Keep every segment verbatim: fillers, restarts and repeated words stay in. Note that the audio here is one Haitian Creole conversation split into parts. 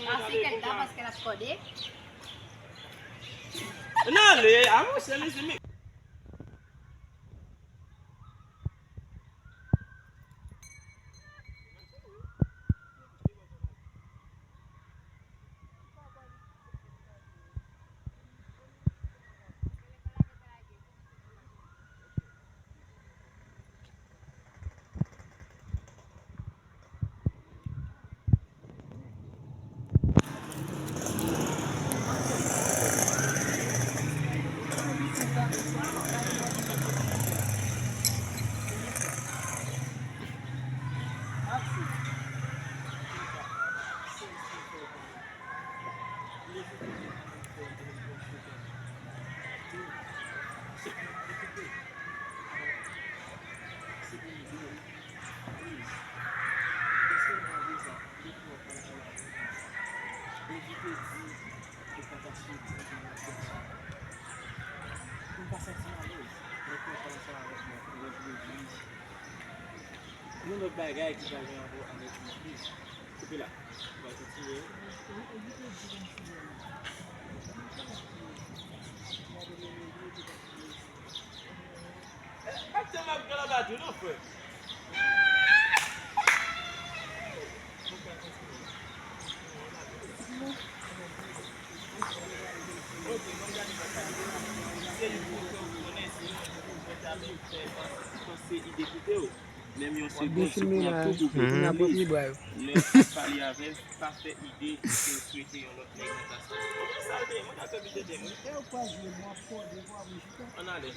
Pase kèk dan paske l ap kòde. N ale, a monchè, mezanmi. Yon lòt bagay ki pa gen rapò avèk legliz. Koupe la. Mwen kontinye. Pastè m ap gen anba tou non, frè. Ok, mwen gade sa. Se li pou fè w konnen si ou fè sa, men fè panse ide kite w. Menm yon segonn, se pou w ap tou koupe. Lè w ap pale avè l, pa fè ide ke w swete yon lòt nèg nan plas la. Sa l te ye, mwen ta fè pi tete mwen. Ann ale.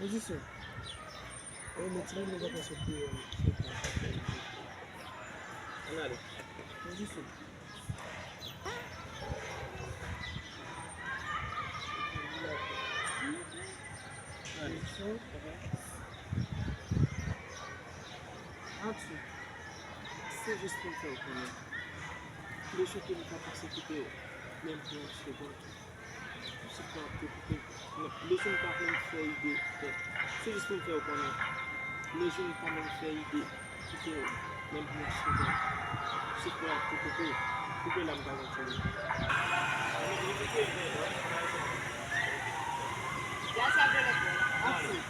Mizisyen. Ou met timoun yo pa sot deyò. Ann ale. Mizisyen. Ann ale. Aksyon. Se jis pou m fè w konnen. Lè w chante, m ka pase kite w, menm pou yon segonn. Sou pran ap te koupe. Non, Lejou m pa menm fè ide. Se jis pou m fè w konnen. Lejou m pa menm fè ide. Kite w. Menm pou yon segonn. Sou pran ap te koupe. Koupe la m pa konn fè l. Aksyon.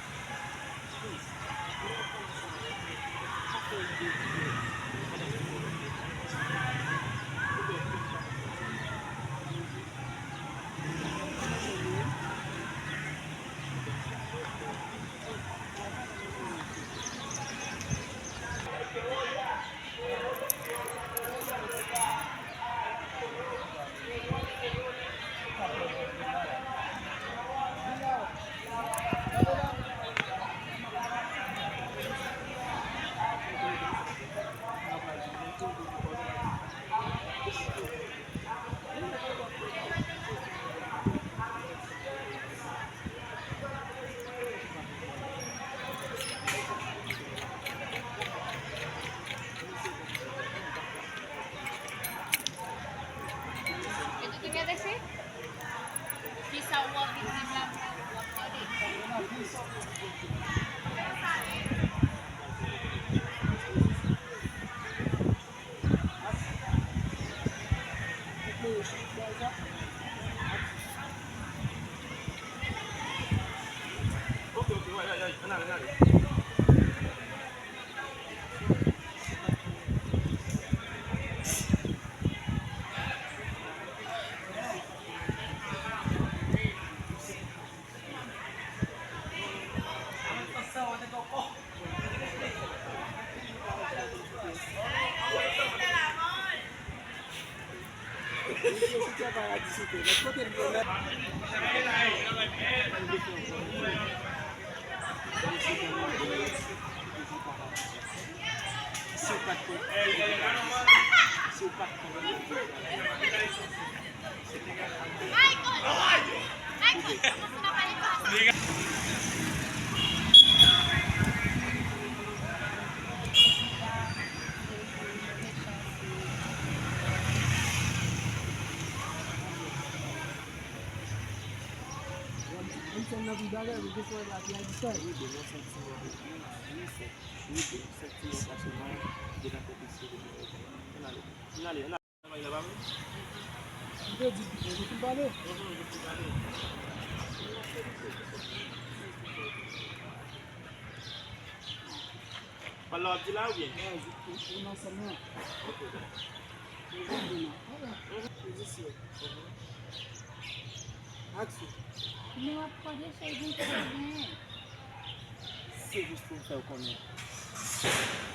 Menm si w nan pi bagay, ou gen fwa la pi a distans. Wi, bon, yon santiman pou wi, wi, fò. Wi, bon, yon santiman paske mwen gen nan konplis yo. Ann ale. Ann ale, ann ale. Travay la pa vre? M te di pito, nou fin pale? Mhm, nou fin pale. Pale w ap di la oubyen? Wi, nou ansanm nan. Ok, dakò. Mizisyen. Aksyon. Nou ap koze cheri, nou te gen. Se jis pou m fè w konnen.